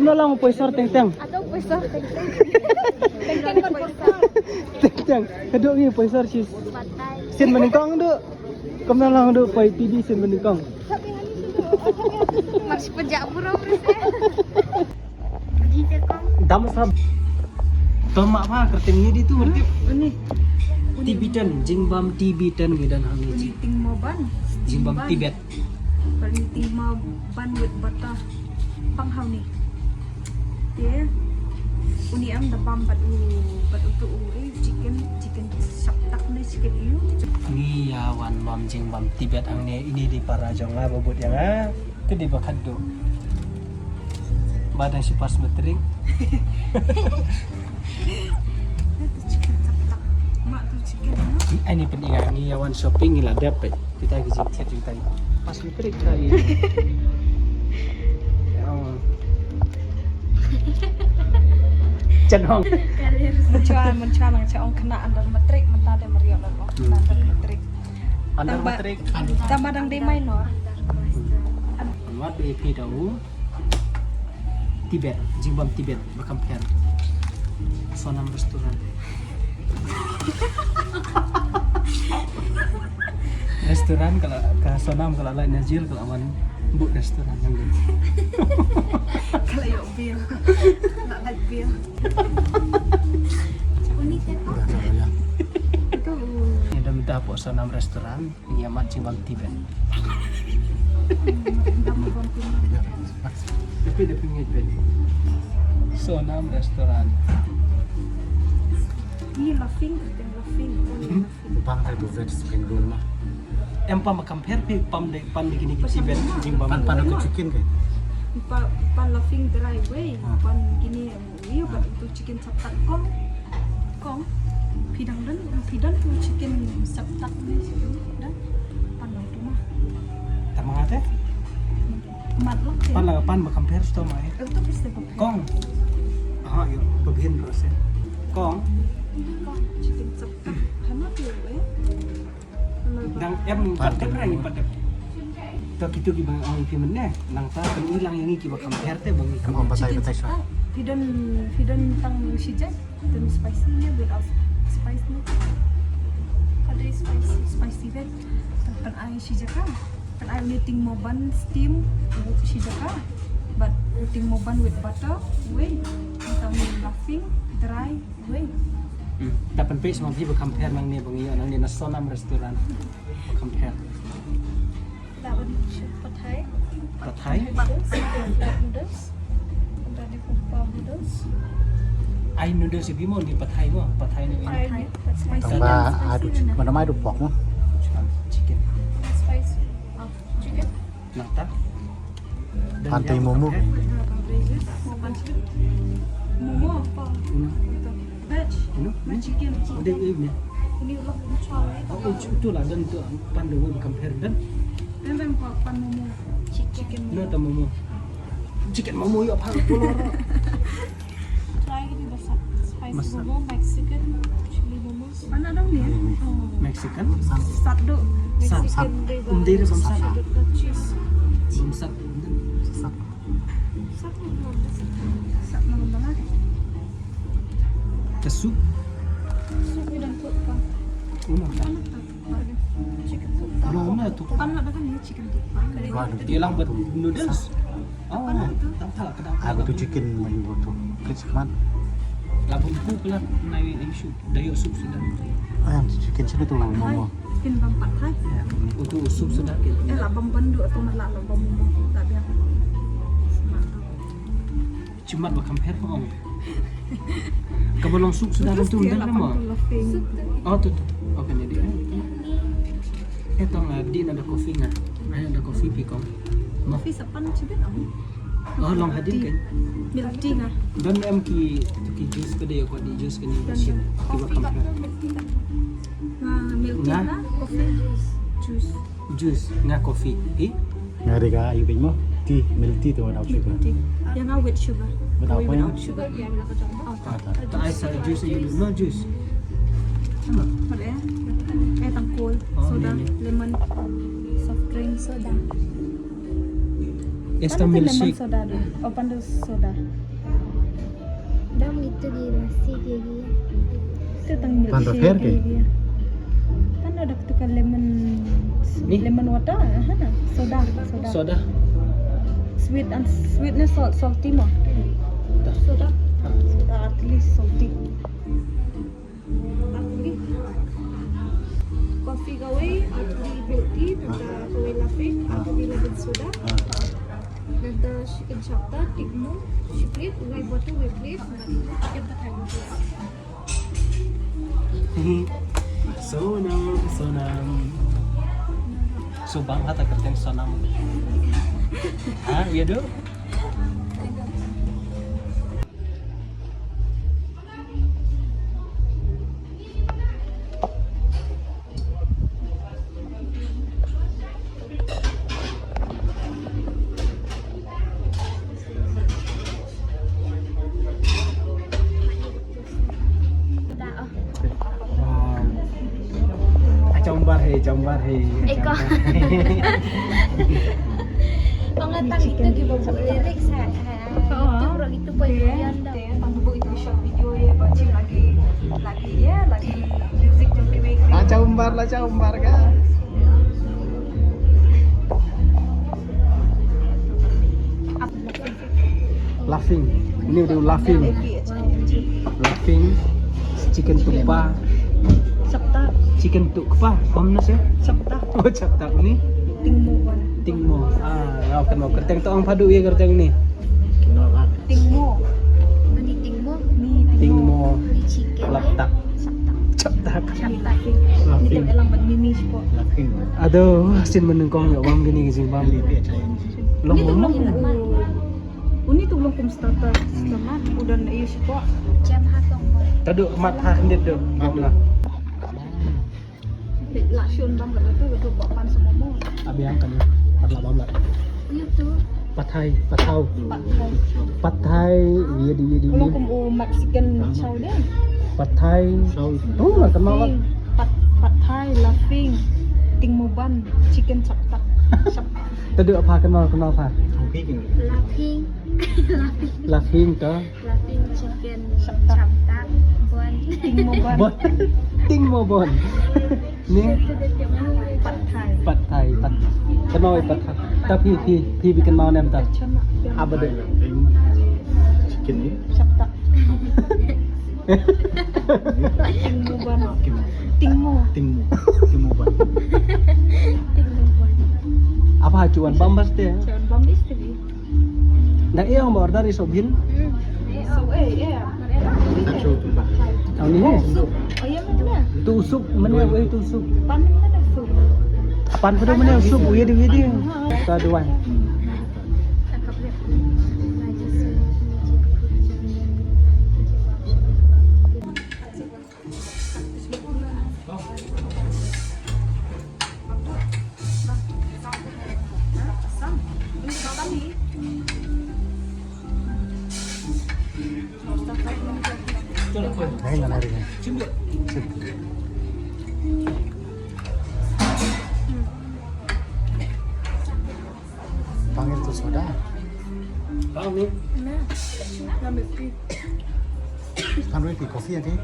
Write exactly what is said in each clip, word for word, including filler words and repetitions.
Tolong poisor teng teng. Atau poisor teng teng. Teng teng poisor. Teng teng. Ka dok ni poisor sis. Batai. Sin mening kong dok. Kemna lang dok poi T V sin mening kong. Mars pejak burung. Dam sab. Tomak pa kerteng ni di tu bertip. Ini. Tibetan, jingbam Tibetan ngi don hangne. Ini ting moban. Jingbam Tibet. Paling ting ma ban wit bata pang hau ni. Te uni am da bam bat u bat u tu u eh, chicken chicken saptak ni chicken iu. Ngi ïa wan bam jingbam Tibet hangne, ini di para jong nga babut ïa nga. Te di ba khadduh. Ba dang shu pass matric. Itu chicken saptak. Mak tu chicken. Ai ni pynïa ngi ïa wan shopping ngi la dep peit. Kita ki jingthied kita. Pass matric kita. Chan hong. Menchua menchua nang cha ong kena under matric mynta de mariok la ong kena under matric. Under matric. Tama dang dei minor. Wat be pi dau. Tibet, jingbam Tibet, ba compare. Sonam restaurant. Restaurant ka la ka Sonam ka la lai Nazir ka la wan bu restaurant yang ni. Ka la ïoh bill. La lai bill. Uni te ko. Ni da mynta po Sonam restaurant. Ïa mat jingbam Tibet. Tapi da pynïaid peit. Sonam restaurant. Ni laughing, laughing. Bang da tu veg spring roll ma. Em pam compare phi pam de pan de kini ki Tibet jingbam. Pan pan tu chicken ke. Pan laughing dry way. Pan kini Iya, but itu chicken saptak kong. Kong. Pidang dan pidang tu chicken saptak ni chicken dan pan dong tu mah. Tamang ate? Mat lah. Pan lah pan ba compare sto mai. Itu pasti compare. Kong. Ah, yo, begin terus ya. Kong. Kong chicken saptak. Hana tu eh. Dang em pat dep rai pat dep. To kitu ki ba ong ki mynne nang ta pyn ilang ïa ngi ki ba compare te ba ngi compare. Phi don phi don tang shi jait. Don spicy ne without spice ne. Ada spicy. Spicy bad. Tang pyn ai shi jait ka. Pyn ai ni ting mo bun steam shi jait ka. But ting mo bun with butter. Wei. Tang ni laughing dry. Wei. Ta pynpeit sha ma phi ba compare nangne ba ngi ïoh nangne na Sonam restaurant. Compare. That one should pad thai. Pad thai. Noodles. Pad noodles. And then you put pad noodles. Ai noodles ïa phi mo ni pad thai mo pad thai ni. Pad thai. That's spicy. Tang ba adu mana mai du pork mo. Chicken. Spicy. Oh, chicken. Nangta. Pan te momo. Momo apa? Veg. Veg chicken. Udah ini. Ini ulah mencual. Oh, itu lah dan tu pan dengan compare dan. Dan dan pan momo. Chicken. No, ta momo. Chicken momo ya pan pulo. Try ini masak. Spicy momo, Mexican, chili momo. Mana dong ni? Mexican? Sat do. Sat, sat. Mexican dei ba. Um, dei bam sat. Cheese. Bam sat. Sat. Sat mana? Sat mana mana? Ka soup? Soup ni dang cook pa. Una. Chicken soup. Una, una tu. Pan la da kan ni chicken soup. Ïa lang bad noodles. Oh, tang tang ka dang. Ah, betul chicken main betul. Kecil man. La bumbu pula nai issue. Dayo soup suda. Ah, chicken sini tu momo. Kin bang pad thai. Utu soup suda kin. Eh, la bang bandu atau la la bang momo. Tak biar. Chimat ba compare ko ong. Ka ba long soup suda kan tu ndang mo. Oh tu tu. Okay ni di. Eh tong di na da coffee nga. Ai na da coffee pi kong. Coffee sapan chibit ong. Oh, long hadin kan? Milk tea nga. Don em ki tu ki juice ka dei ko di juice ka ni machine. Ki ba compare. Nga milk tea nga coffee juice. Juice nga coffee. Eh? Nga dei ka ayu bing mo. Tea, milk tea tu without sugar. Milk tea. Yang nga with sugar. Without sugar. Ta ai sa juice ayu no juice. Mana? Eh tang cold. Soda, lemon, soft drink, soda. Esta milkshake. Soda do. Oh, pynban soda. Dang itu di nasi dia dia. Itu tang milkshake. Pynban soda ke? Pynban dak tu kan lemon, lemon water, ha? Soda, soda. Soda. Sweet and sweetness, salt, salty mo. Soda. Soda at least salty. Coffee kawei, atu di milk tea, nangta kawei Laughing, atu di lemon soda. Nangta chicken chapta, tingmo, shiprit, wei bottle, wei plate, nangta jem pathai. Sonam, sonam. Subang ha ta kyrteng Sonam. Ha, iya do? Wow. Acombar he, acombar he. Eko. Pengatang itu di bawah lirik saya. Itu bro, itu poin yang dah. Tang buh itu short video ya, bacin lagi, lagi ya, lagi music jong kiwei. Lacha umbar, lacha umbar ka. Laughing. Ini udah Laughing. Laughing. Chicken thukpa. Chapta. Chicken thukpa. Om na se? Chapta. Oh, chapta ni. Tingmo ban. Tingmo. Ah, ya, kan mau kyrteng tu ang padu ya kyrteng ni. Tingmo. Ani tingmo? Ni tingmo. Ni chicken. Laptak. Chapta. Chapta. Chapta. Ni tu elang ban mimi sipo. Aduh, sin menengkong ya bang gini gini bang. Long long. Uni tu long kum starter. Starter. Udah na iya sipo. Jam ha tong. Tadu mat ha kendit tu. Mat lah. La shun bam ka tu ka tu ba pan semua mo. Abi ang kan. Pat la bam la. Iya tu. Pathai, pathau. Pathai. Pathai, iya di, iya di. Long kum u Mexican chow dia. Pathai. Chow. Oh, lah kenal lah. Pat, pathai, Laughing, tingmo ban, chicken chapta. Chap. Tadu apa kenal, kenal apa? Laughing. Laughing. Laughing tu. Laughing chicken chapta. Bon. Tingmo bon. Bon. Tingmo bon. Ni. Pad thai. Pad thai. Pad. Kenal pad thai. Tapi pi pi bikin mau nem tak? Apa deh? Chicken ni. Chapta. Tingmo ban. Tingmo. Tingmo. Tingmo ban. Tingmo ban. Apa cuan bambas deh? Cuan bambas deh. Dah iya, mau order di Sobin. Hmm. So, eh, eh. Tahu ni, eh? Sup. Oh, iya, mana? Tu sup, mana, eh, tu sup. Pan mana sup? Pan pada mana sup? Iya, di, iya, di. Kita dua. Panggil tu soda. Panggil. Panggil tea, coffee ya, tea?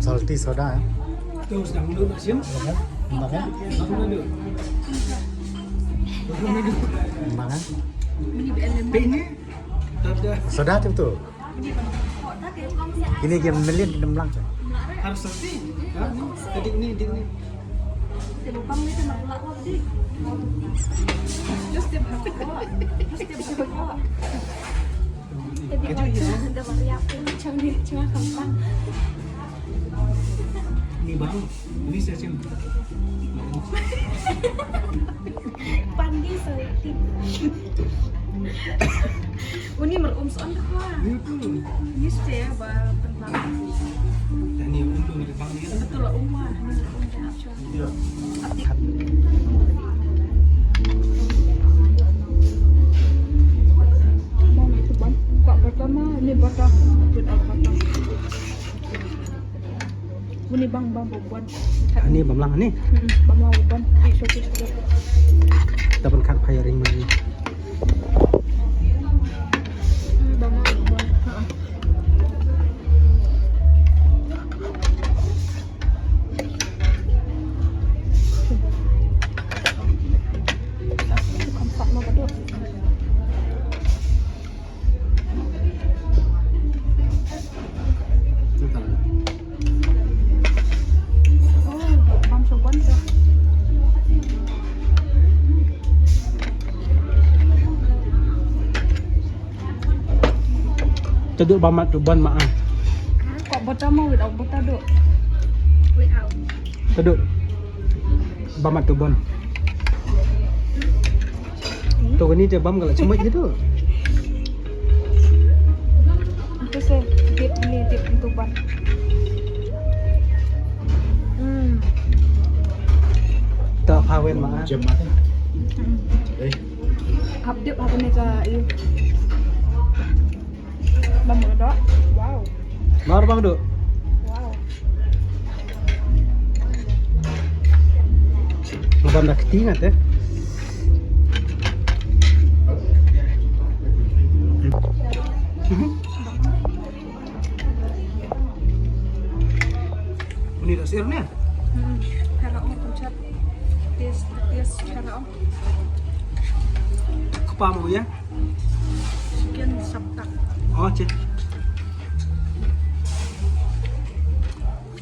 Salty soda ya. Terus dah mulut nak siam. Makan. Makan. Makan. Ini. Soda tu tu. Ini dia melin enam lang tu. Harus salty. Ha? Tadi ni, dia ni. Dia lubang ni dia nak pula kau tadi. Terus dia berapa? Terus dia berapa? Tadi macam dah bagi apa macam ni cuma kampang. Ni bang, ni saya cem. Pandi salty. Uni merumson dah kuah. Ni tu. Ni setiap ba tentang. Dan ni untuk ni bang ni. Betul lah umah. Ni merumson. Mama itu ban. Kak pertama ni bata. Betul bata. Ni bam, bam, bam, bam. Ani bam lang ani. Hmm, bam lang, bam. Ni showcase tu. Taban kat phayaring mani. Hmm, bam lang, bam. Ha. Kham sap ma ka duk. Oh, bam sha wan sha. Te duk bam mat tu ban ma ah. Kok butter mo without butter duk? Without. Te duk bam mat tu ban. To kani te bam ka la chmai gitu. Itu se dip ni dip itu ban. Hmm. To phawen ma. Jam mata. Hmm. Eh. Hap dip hap ni ka i. Bam ka duk. Wow. Mar bang duk. Wow. Bam da kti nga te. Uni da sir ne. Hmm. Hera ong kunchat. Tis tis hera ong. Kpa mo ya. Chicken saptak. Oh, cik.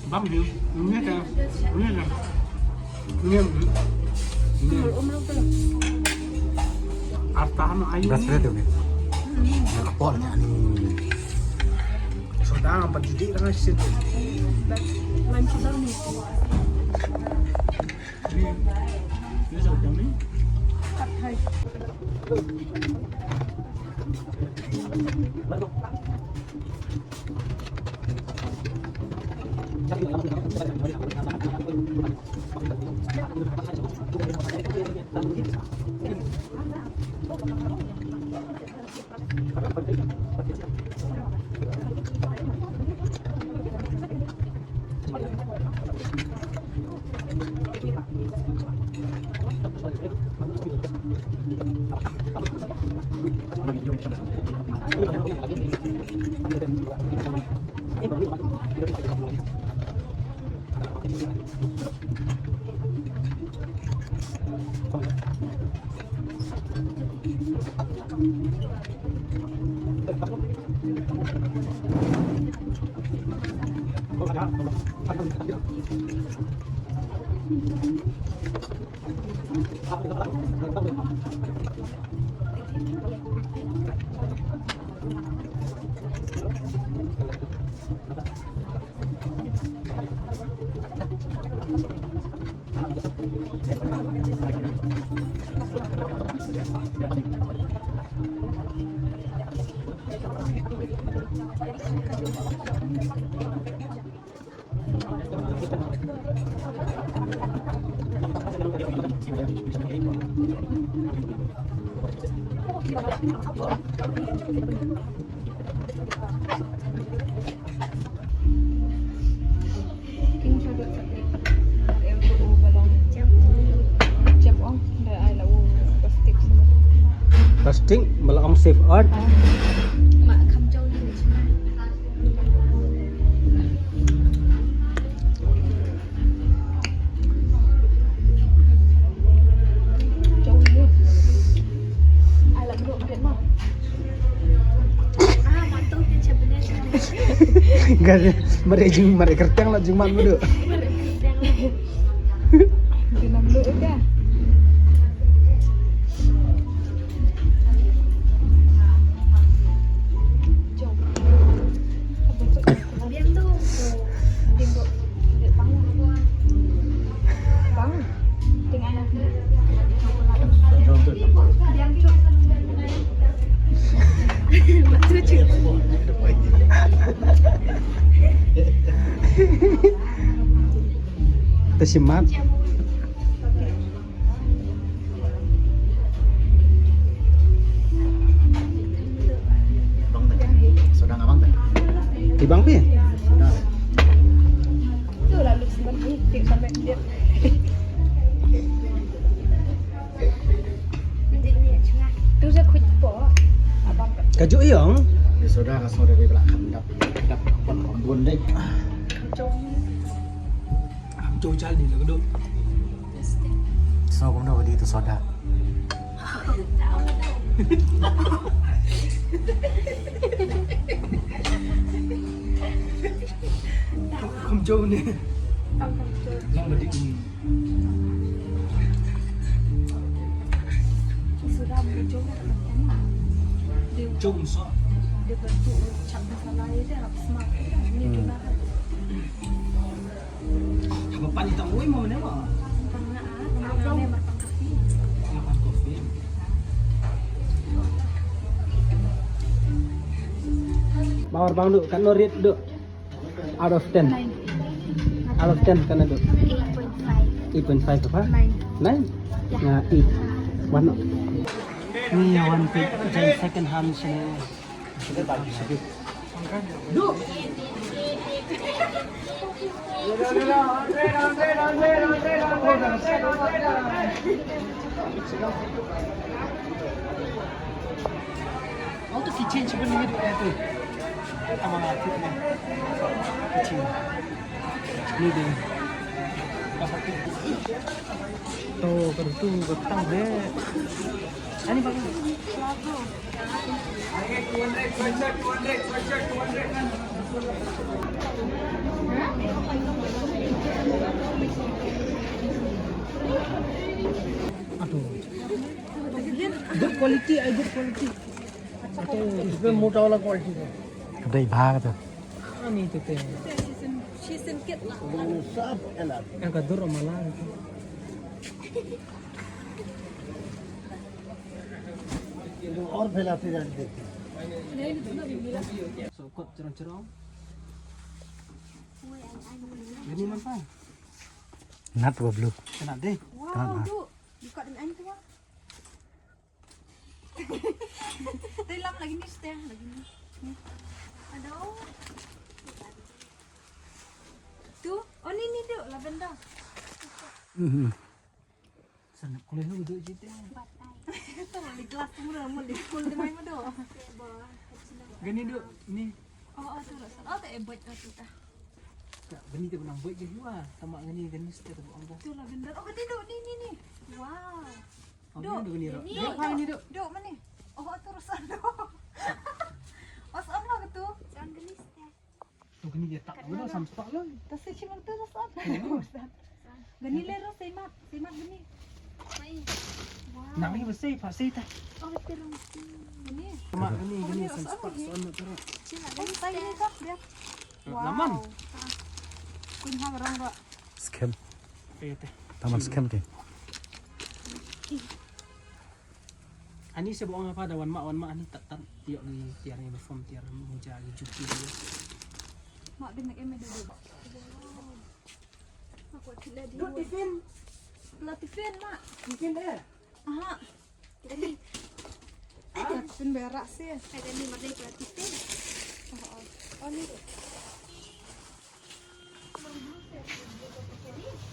Bam hiu. Ini kan. Ini kan. Ini. Ini. Artahan ayu. Bas ni tu ni. Nak kepot ni ani. Sudah nampak didik dengan situ. Lime sedang ni. Ini. Ini sedang ni. Pad Thai. Plastic, ba la ong safe art. Ga mare jing mare kerteng la jing man mudu. Dinam lu udah. Te simat. Bang tadi. Sudah ngabang tadi? Di bang pi? Sudah. Tu lah Ka ju ïong. Di soda ka sore bi bla kham dap. Dap kham bun dei. Kham jong jal di la ka duk. So kumno ka di tu soda. Kham jong ne. Long ba di. Jong so. Haba pan ita oi mo mane mo. Mawar bang du kan no rit du. Out of ten. Out of ten kan du. Eight point five. Eight point five apa? Nine. Nine? Ya. Nga eight. Ni ya wan pit jai second hand sini. Auto kitchen cuba ni tu eh tu. Tama lah tu ni. Kitchen. Ni deh. Pasal tu. Tu, tu, tu, tu, tu, tu. Ani bagus. Aduh. Good quality, I good quality. Aduh, itu motor wala quality. Kedai bhar tu. Ani tu teh. Yang kadur malang. और फैलाते जाते देखते। So, kot cerong-cerong. Ini man pa? Nat wa blue. Kena deh. Wow, tu. Buka dengan ain tu. Telam lagi ni, Steph, lagi ni. Ni. Aduh. Tu, oh ni, ni tu, lavender. Mhm. Sana, kalau lu duduk situ. Batai. Taruh di kelas tu, mula, mula di sekolah dia main madu. Gani duk, ni. Oh, oh, tu lah. Oh, tak, eh, buat, oh, tu dah. Tak, gani tu benang buat je, wah. Tamak gani, gani, setiap tu buat apa. Tu lah, bener. Oh, gani duk, ni, ni, ni. Wow. Oh, duk, ni, gani duk. Ni, duk, duk, gani duk. Duk, mana? Oh, tu rusak duk. Oh, sama ke tu? Jangan gani, setiap. Tu kini dia tak tahu dah, samspak lah. Tak sih, cuma tu rasa. Gani le ro semat, semat gani. Mai. Wow. Nang ni bersih, pasti tak. Oh, betul. Gani. Cuma gani, gani samspak, soal nak terus. Cuma gani saya ni tak dia. Laman. Kun ha rang ba. Scam. Taman scam ke. Ani seh ba ong apa da wan ma, wan ma ani tat tat tiok ni tiar ni perform tiar muja ni juki ni. Mak dia nak M D dulu. Aku tidak di. Duk tiffin. Lah tiffin mak. Tiffin deh. Aha. Jadi. Ah, tiffin berak sih. Ada ni mari ke tiffin. Oh, oh. Oh ni.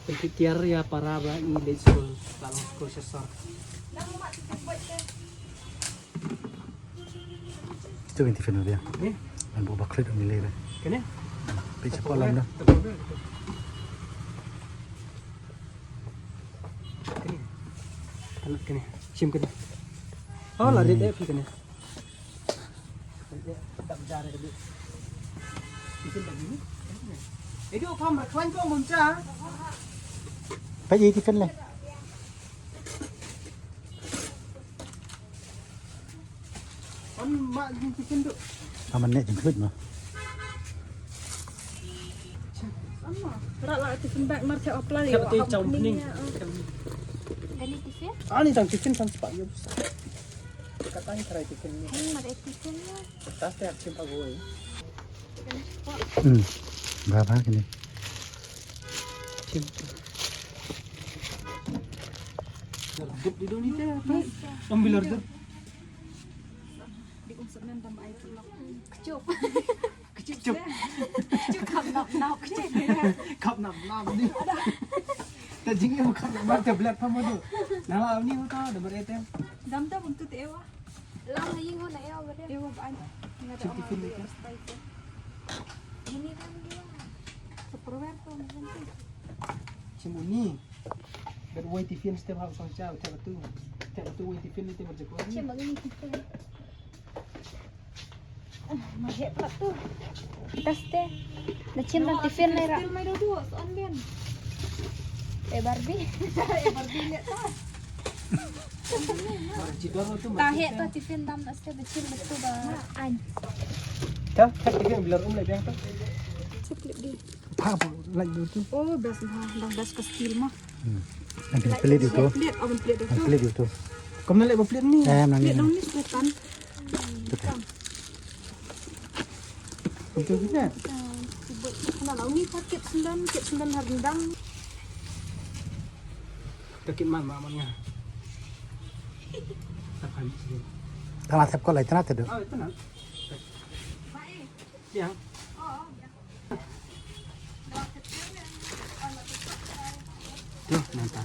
Pyntiar ïa para ba i leit skul, la long skul sha sor. Tu kan tiffin dia. Ni? An bu baklit ni lebe. Kene? Pi cepat lam dah. Kene. Anak kene. Sim kene. Oh, lari deh pi kene. Pagi tiffin le. Aman ne jingkut ma. Sama. Rak la tiffin bag mar che apply. Ani tiffin? Ani tang tiffin kan sepak yo. Katang try tiffin ni. Ani mar tiffin ya. Tas te akim pagoi. Hmm. Berapa kini? Akim. Derdep di dunia te. Ambil derdep. Di kong semen tam ai tulok. Kecup. Kecup. Kecup. Khap nam nam ni. Ta jingim khap nam nam tablet pha mo tu. Na la ni mo ta da ber etem. Dam ta bum tu te wa. Lam ha ying ho na ewa ba de. Ewa ba an. Nga da. Chim tiffin ni ka. Ini kan dia. Tupperware tu mungkin. Chim uni. Bet wai tiffin step hap song cha, tep tu. Tep tu wai tiffin ni te ber jekor ni. Chim bagi ni tiffin. Ma heh plat tu. Taste. Na chim da tiffin lai ra. Still mai do do, so on ben. Eh, Barbie. Eh, Barbie lihat ta. Jidor tu. Ta heh ta tiffin dam na ste da chim da tu ba. An. Ta, ta tiffin bilar um lai biang ta. Chocolate di. Pha, pha, like do tu. Oh, best ha, dang best ka steel ma. Hmm. Ang plate itu. Plate, oh, plate itu. Ang plate itu. Kam na leh ba plate ni. Eh, nang plate ni. Dong ni setan. Betul juga. Sibuk. Kena lah ni sakit sendan, sakit sendan har dendam. Sakit man, man, man nga. Tak kan sih. Tang la thep ko lai tana te do. Oh, itu na. Yang. Tu, nanta.